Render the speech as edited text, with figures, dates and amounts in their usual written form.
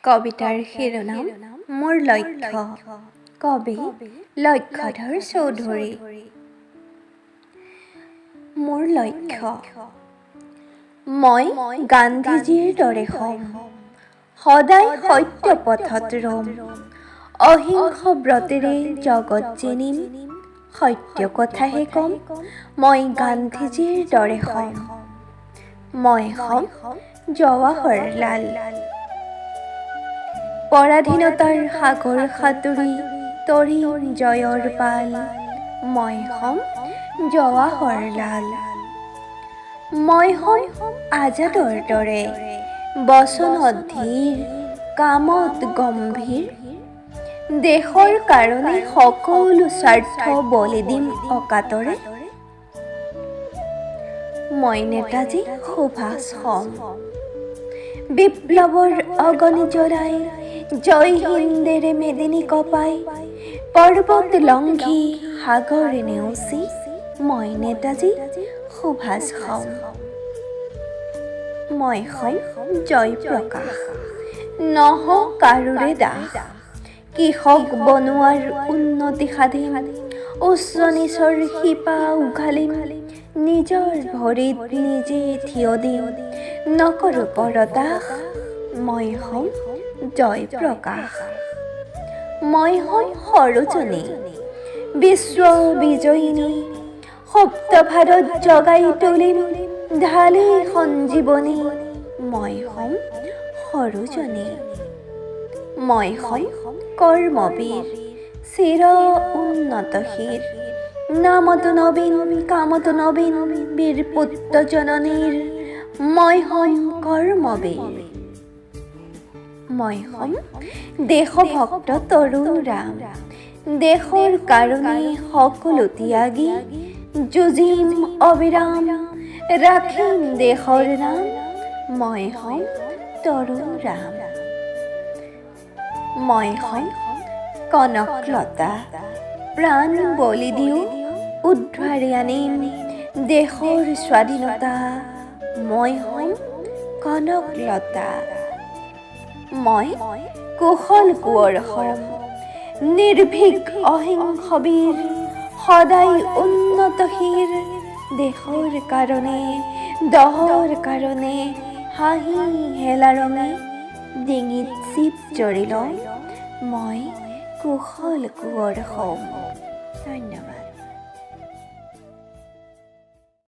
কবিতাৰ শিৰোনাম মোৰ লক্ষ্য। কবি লক্ষ্যধৰ চৌধুৰী। মোৰ লক্ষ্য। মই গান্ধীজীৰ দৰে হ'ম, সদায় সত্য পথত ৰম, অহিংস ব্ৰতেৰে জগত জিনিম, সত্য কথাহে ক'ম। মই গান্ধীজীৰ দৰে হ'ম। মই হ'ম জৱাহৰলাল। পৰাধীনতাৰ সাগৰ সাঁতুৰি তৰিম জয়ৰ পাল। মই হ'ম জৱাহৰলাল। মই হ'ম আজাদৰ দৰে, বচনত ধীৰ, কামত গম্ভীৰ। দেশৰ কাৰণে সকলো স্বাৰ্থ বলি দিম অকাতৰে। মই নেতাজী সুভাষ হ'ম। বিপ্লৱৰ অগনি জ্বলাই, জয় হিন্দেৰে মেদিনী কঁপাই, পৰ্বত লংঘি সাগৰ নেওচি মই নেতাজী সুভাষ হ'ম। মই হ'ম জয়প্ৰকাশ। নহওঁ কাৰোৰে দাস। কৃষক বনুৱাৰ উন্নতি সাধিম, উচ্চ নীচৰ শিপা উঘালিম, নিজৰ ভৰিত নিজে থিয় দিম, নকৰোঁ পৰদাস। মই হ'ম জয়প্ৰকাশ। মই হ'ম সৰোজিনী, বিশ্ব বিজয়িনী। সুপ্ত ভাৰত জগাই তুলিম, ঢালি সঞ্জীৱনী। মই হ'ম সৰোজিনী। মই হ'ম কৰ্মবীৰ, চিৰ উন্নতশীল। নামতো নবীন, কামতো নবীন, বীৰ পুত্ৰ জননীৰ। মই হ'ম কৰ্মবীৰ। মই হ'ম দেশভক্ত তৰুণ ৰাম। দেশৰ কাৰণে সকলো ত্যাগী যুঁজিম অবিৰাম, ৰাখিম দেশৰ নাম। মই হ'ম তৰুণ ৰাম। মই হ'ম কনকলতা। প্ৰাণ বলি দিও উদ্ধাৰি আনিম দেশৰ স্বাধীনতা। মই হ'ম কনকলতা। মই কুশল কোঁৱৰ হ'ম। নিৰ্ভীক অহিংস বীৰ, সদায় উন্নতশীল। দেশৰ কাৰণে, দহৰ কাৰণে হাঁহি হেলাৰঙে ডিঙিত চিপ জৰি ল'ম। মই কুশল কোঁৱৰ হ'ম। ধন্যবাদ।